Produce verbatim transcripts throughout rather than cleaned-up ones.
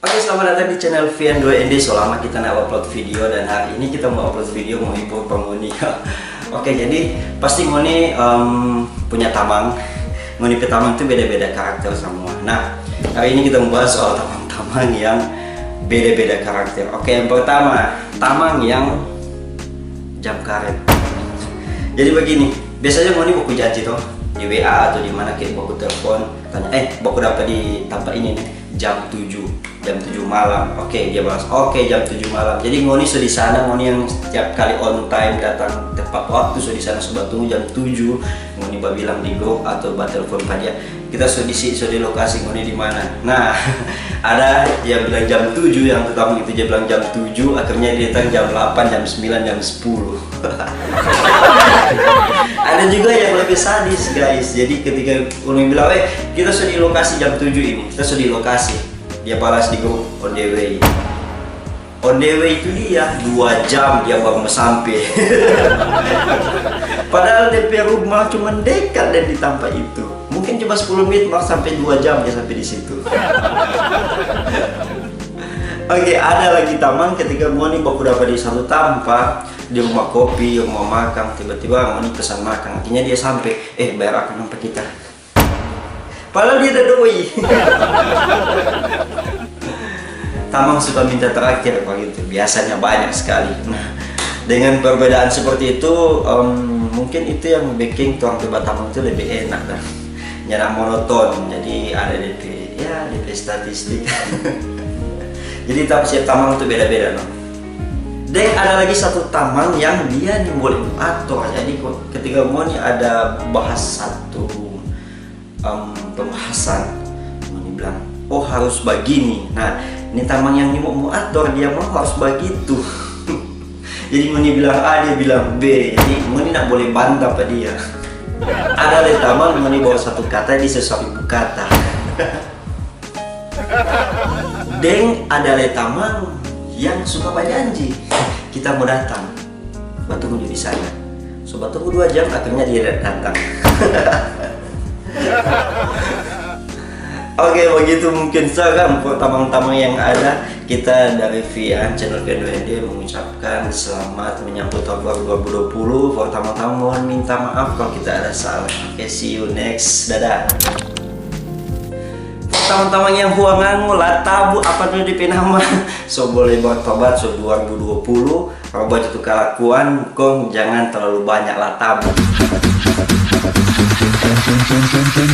Oke, selamat datang di channel V N dua N D. So lama kita nggak upload video, dan hari ini kita mau upload video, mau hibur pa ngoni. Oke, jadi pasti ngoni, em, punya tamang. Ngoni pe tamang itu beda-beda karakter semua. Nah, hari ini kita mau bahas soal tamang-tamang yang beda-beda karakter. Oke, yang pertama, tamang yang jam karet. Jadi begini, biasanya ngoni baku janji toh, di W A atau di mana, kayak baku telepon, tanya, "Eh, baku dapa di tampa ini nih, jam tujuh." Jam tujuh malam. Oke, dia balas, "Oke, jam tujuh malam." Jadi ngoni so di sana, ngoni yang setiap kali on time, datang tepat waktu, so di sana, so batunggu jam tujuh. Ngoni babilang di grup atau batelefon pa dia, "Kita so di si-, so di lokasi, ngoni di mana?" Nah, ada yang bilang jam tujuh, yang pertama itu dia bilang jam tujuh, akhirnya dia datang jam delapan, jam sembilan, jam sepuluh. Ada juga yang lebih sadis, guys. Jadi ketika ngoni bilang, "Eh, kita so di lokasi jam tujuh ini, kita so di lokasi." Dia balas di grup, "On the way." On the way itu dia dua jam dia baru mau sampe. Padahal D P rumah cuma dekat dan di tampa itu. Mungkin cuma sepuluh menit, mau sampai dua jam dia sampai di situ. Oke, ada lagi tamang ketika ngoni baku dapa di satu tampa, di rumah kopi, rumah makan, tiba-tiba ngoni pesan makan, akhirnya dia sampai, "Eh, bayar akang pa kita." Padahal dia ada doi. Tamang suka minta traktir begitu, biasanya banyak sekali. Nah, dengan perbedaan seperti itu, em, mungkin itu yang bikin torang pe batamang itu lebih enak dan nyanda monoton. Jadi ada D P, ya, D P statistik. Jadi tiap tamang itu beda-beda, no. Dan ada lagi satu tamang yang dia ni boleh ator. Jadi ketika ngoni ada bahas satu, em, pembahasan, ngoni bilang, "Oh, harus bagini." Nah, ini tamang yang ni mau, mau ator, dia mau harus bagitu. Jadi ngoni bilang A, dia bilang B. Jadi ngoni nak boleh bantah pa dia. Ada le tamang ngoni bawa satu kata, dia so saribu kata. Deng ada le tamang yang suka bajanji, "Kita mo datang, batunggu di sana." So batunggu dua jam, akhirnya dia datang. Oke, begitu mungkin saja for tamang-tamang yang ada. Kita dari Vian, channel V N dua N D, mengucapkan selamat menyambut tahun baru dua ribu dua puluh. For tamang-tamang, mohon minta maaf kalau kita ada salah. Oke, see you next. Dadah. Tamang-tamang yang huangango, la tabu, apa tu depe nama? So boleh bertobat, so dua ribu dua puluh, rubah tu kelakuan, kong jangan terlalu banyak la tabu.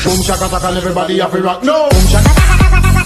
Boom shakataka, everybody have to rock. No. Boom shakataka.